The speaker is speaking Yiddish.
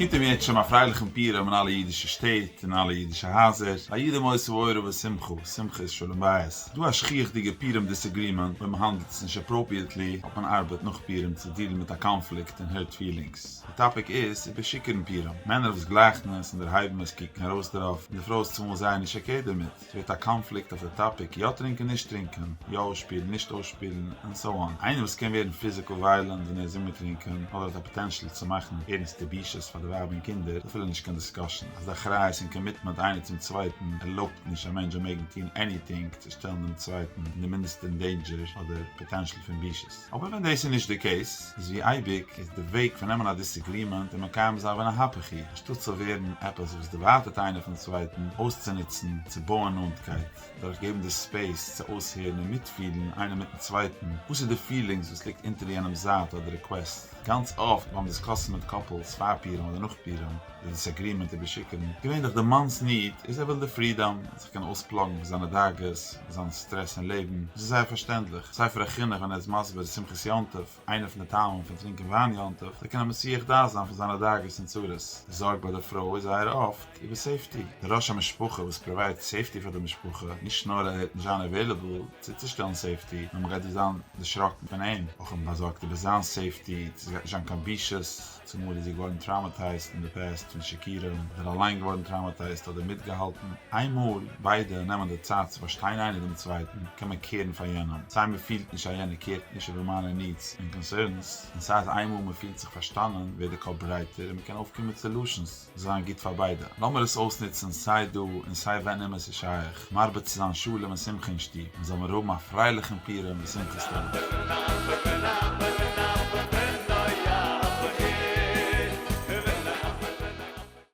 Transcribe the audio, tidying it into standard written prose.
גוט אם ירצה השם א פרייליכן פורים אין אלע אידישע שטעט און אלע אידישע הייזער, א יעדע מוסר אורה ושמחה, שמחה איז שלום בית. דא א שכיח'דיגע פורים disagreement, אויב מ'האנדלט עס נישט appropriately האט מען ארבעט נאך פורים צו דיעלן מיט א קאנפליקט און hurt feelings. די topic איז איבער שיכור'ן פורים. מענער וואס גלייכן עס און דערהייבן עס קוקן ארויס דערויף, און די פרוי איז צומאל זייער נישט okay דערמיט. ס'ווערט א קאנפליקט אויף די topic, יא טרינקען נישט טרינקען, יא אויסשפילן נישט אויסשפילן, און so on. איינער וואס קען ווערן physical violent ווען ער איז אנגעטרינקען, אדער האט א potential צו מאכן ערנסטע בושות פאר די ווייב און קינדער, איז אפילו נישט קיין discussion אז די אחריות און commitment איינער צום צווייטן ערלויבט נישט א מענטש זאל מעגן טון anything צו שטעלן דעם צווייטן אין די מינדעסטע אין danger אדער potential פון בושות. אבער ווען דאס איז נישט די case, איז ווי אייביג איז די וועג פון נעמען א disagreement און מקיים זיין ונהפוך הוא, אנשטאט ס'זאל ווערן עפעס וואס דערווייטערט איינער פון צווייטן, אויסצונוצן צו בויען נאנטקייט, דורך געבן די space צו אויסהערן און מיטפילן איינער מיטן צווייטן, וואס איז די feelings וואס ליגט אונטער יענעמ'ס זייט אדער request. גאנץ אפט ביים דיסקאסן מיט couples פאר פורים אדער נאך פורים, די disagreement איבער שיכור'ן, געווענליך די מאנ'ס need איז ער וויל די freedom, זיך קענען אויספלאגן פון זיינע דאגות, זיין סטרעס אין לעבן, דאס איז זייער פארשטענדליך. ספר החינוך ווען ער איז מסביר שמחת יום טוב, איינע פון די טעמים פון טרינקען וויין יום טוב, זאל קענען מסיח דעת זיין פון זיינע דאגות און צרות. די זארג ביי די פרוי איז זייער אפט איבער safety. די ראש המשפחה וואס provide safety פאר די משפחה, נישט נאר ער וועט נישט זיין available צוצושטעלן safety, נאר מ'גייט דא זיין דערשראקן פון אים. אויך איז מען באזארגט איבער זיין safety, צו ס'גייט נישט זיין קיין בושות. צומאל איז זי געווארן traumatized אין די past פון שיכורים, אדער אליין געווארן traumatized אדער מיטגעהאלטן. איינמאל ביידע נעמען די צייט צו פארשטיין איינער דעם צווייטן, קען מען care ן פאר יענעם. סיי מען פילט נישט אז יענער care ט נישט איבער מיינע needs און concerns, און סיי אז איינמאל מען פילט זיך פארשטאנען ווערט די קאפ ברייטער און מען קען אויפקומען מיט solutions וואס זענען גוט פאר ביידע. לאמיר עס אויסנוצן סיי דא און סיי ווען אימער ס'איז שייך, מרבה צו זיין שלום און שמחה אין שטוב, און זאל מיר האבן א פרייליכן פורים ושמחת תורה.